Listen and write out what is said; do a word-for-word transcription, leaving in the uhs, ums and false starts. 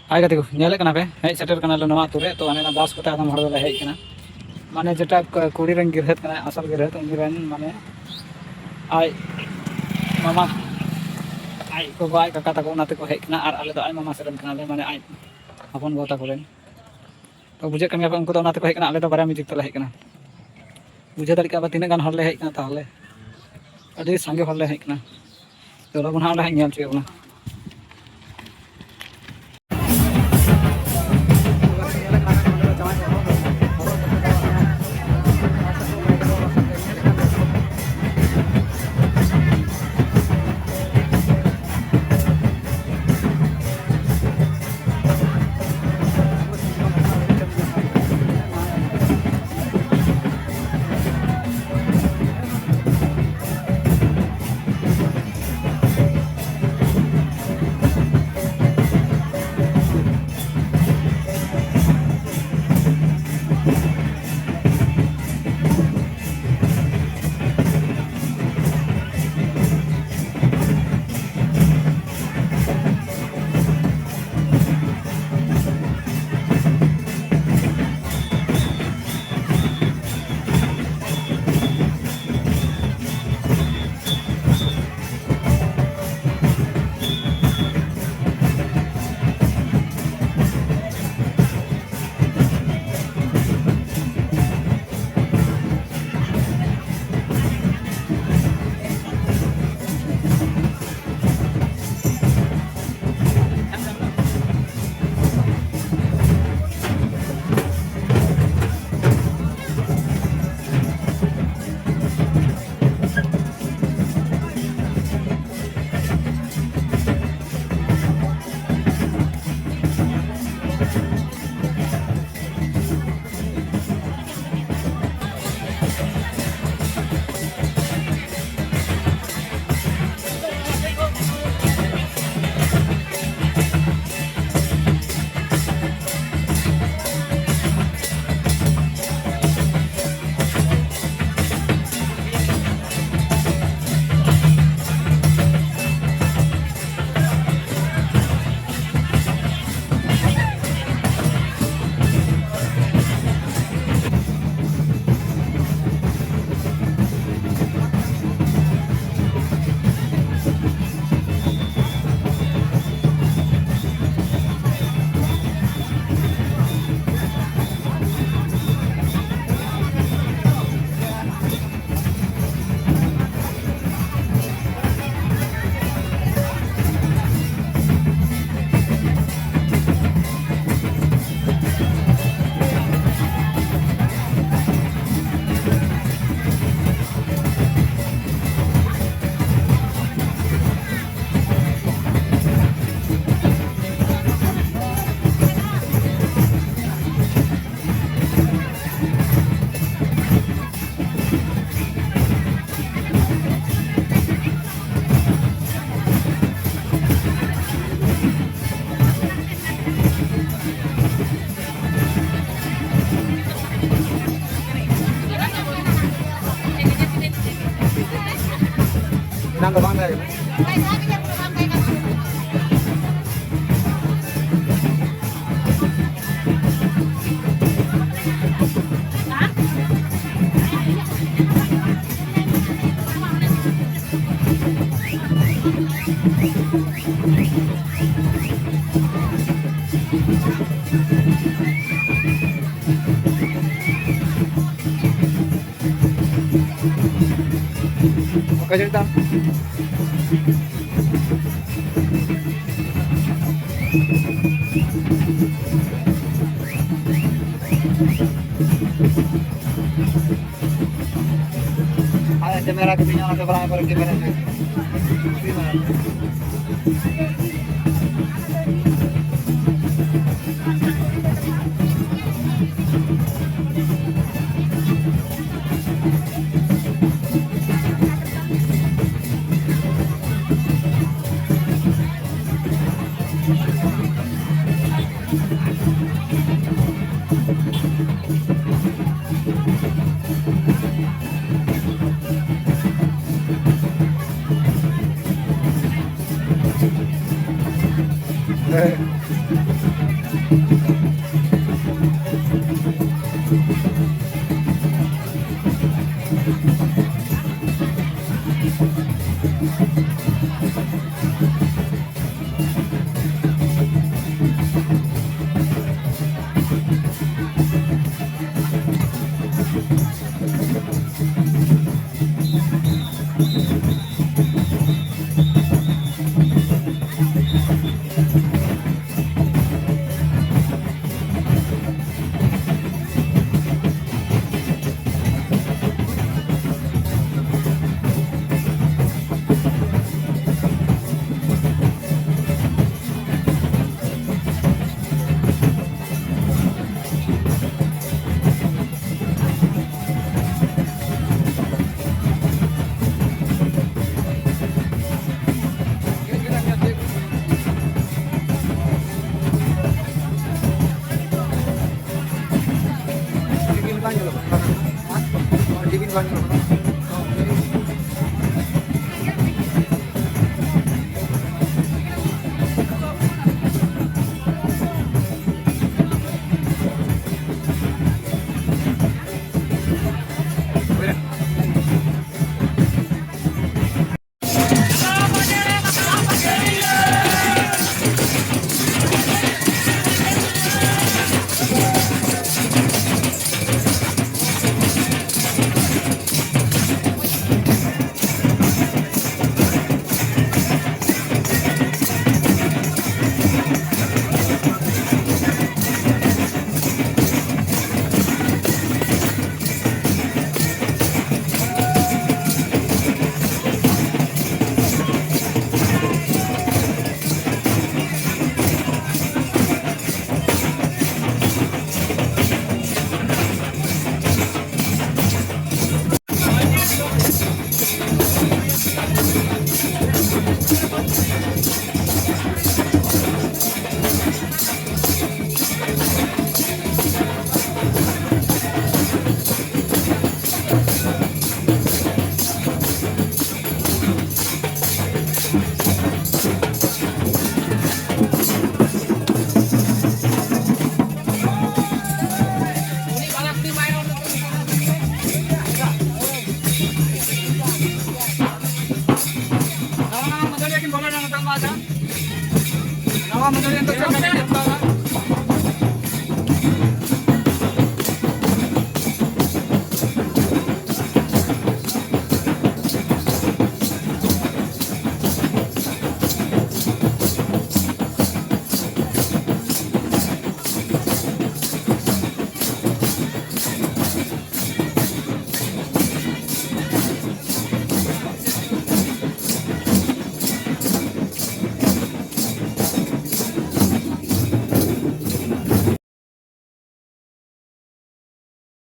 ᱦᱟᱭ ᱜᱟᱛᱮ ᱠᱚ, ᱧᱮᱞᱮᱫ ᱠᱟᱱᱟ ᱯᱮ, ᱦᱮᱡ ᱥᱮᱴᱮᱨ ᱠᱟᱱᱟᱞᱮ ᱱᱚᱣᱟ ᱟᱹᱛᱩ ᱨᱮ᱾ ᱛᱚ, ᱚᱱᱮ ᱚᱱᱟ ᱵᱟᱥ ᱠᱚᱛᱮ ᱟᱫᱚᱢ ᱦᱚᱲ ᱫᱚᱞᱮ ᱦᱮᱡ ᱠᱟᱱᱟ᱾ ᱢᱟᱱᱮ, ᱡᱮᱴᱟ ᱠ-, ᱠᱩᱲᱤ ᱨᱮᱱ ᱜᱤᱨᱦᱟᱹᱛ ᱠᱟᱱᱟᱭ, ᱟᱥᱚᱞ ᱜᱤᱨᱦᱟᱹᱛ, ᱩᱱᱤ ᱨᱮᱱ, ᱢᱟᱱᱮ, ᱟᱡ ᱢᱟᱢᱟ, ᱟᱡ ᱜᱚᱜᱚ, ᱟᱡ ᱠᱟᱠᱟ ᱛᱟᱠᱚ, ᱚᱱᱟ ᱛᱮᱠᱚ ᱦᱮᱡ ᱠᱟᱱᱟ᱾ ᱟᱨ ᱟᱞᱮ ᱫᱚ ᱟᱡ ᱢᱟᱢᱟ ᱥᱮᱫ ᱨᱮᱱ ᱠᱟᱱᱟᱞᱮ, ᱢᱟᱱᱮ, ᱟᱡ ᱦᱚᱯᱚᱱ ᱜᱚ ᱛᱟᱠᱚ ᱨᱮᱱ᱾ ᱛᱚ, ᱵᱩᱡᱷᱟᱹᱜ ᱠᱟᱱ ᱜᱮᱭᱟ ᱯᱮ, ᱩᱱᱠᱩ ᱫᱚ ᱚᱱᱟ ᱛᱮᱠᱚ ᱦᱮᱡ ᱠᱟᱱᱟ, ᱟᱞᱮ ᱫᱚ ᱵᱟᱨᱭᱟ ᱢᱤᱭᱩᱡᱤᱠ ᱛᱮᱞᱮ ᱦᱮᱡ ᱠᱟᱱᱟ᱾ ᱵᱩᱡᱷᱟᱹᱣ ᱫᱟᱲᱮᱭᱟᱜ ᱠᱟᱱᱟ ᱯᱮ, ᱛᱤᱱᱟᱹᱜ ᱜᱟᱱ ᱦᱚᱲ ᱞᱮ ᱦᱮᱡ ᱠᱟᱱᱟ ᱛᱟᱦᱚᱞᱮ? ᱟᱹᱰᱤ ᱥᱟᱸᱜᱮ ᱦᱚᱲ ᱞᱮ ᱦᱮᱡ ᱠᱟᱱᱟ᱾ ᱪᱚᱞᱚ ᱵᱚᱱ ᱦᱟᱸᱜ ᱚᱸᱰᱮ ᱦᱟᱸᱜ ᱧᱮᱞ ᱦᱚᱪᱚᱭᱮᱫ ᱵᱚᱱᱟ᱾ ᱫᱚ ᱵᱟᱝ ᱛᱟᱦᱮᱸ ᱠᱟᱱᱟ᱾ ᱚᱠᱟ ᱡᱚᱜ ᱫᱟᱢ? ᱟᱨ camera ᱠᱚ ᱵᱮᱱᱟᱣ ᱦᱚᱪᱚ ᱵᱟᱲᱟ ᱠᱚᱨᱮ camera ᱨᱮ᱾ ᱴᱤᱵᱷᱤ ᱵᱟᱝ ᱧᱮᱞᱚᱜ ᱠᱟᱱᱟ᱾ ᱴᱤᱵᱷᱤ ᱵᱟᱝ ᱧᱮᱞᱚᱜ ᱠᱟᱱᱟ᱾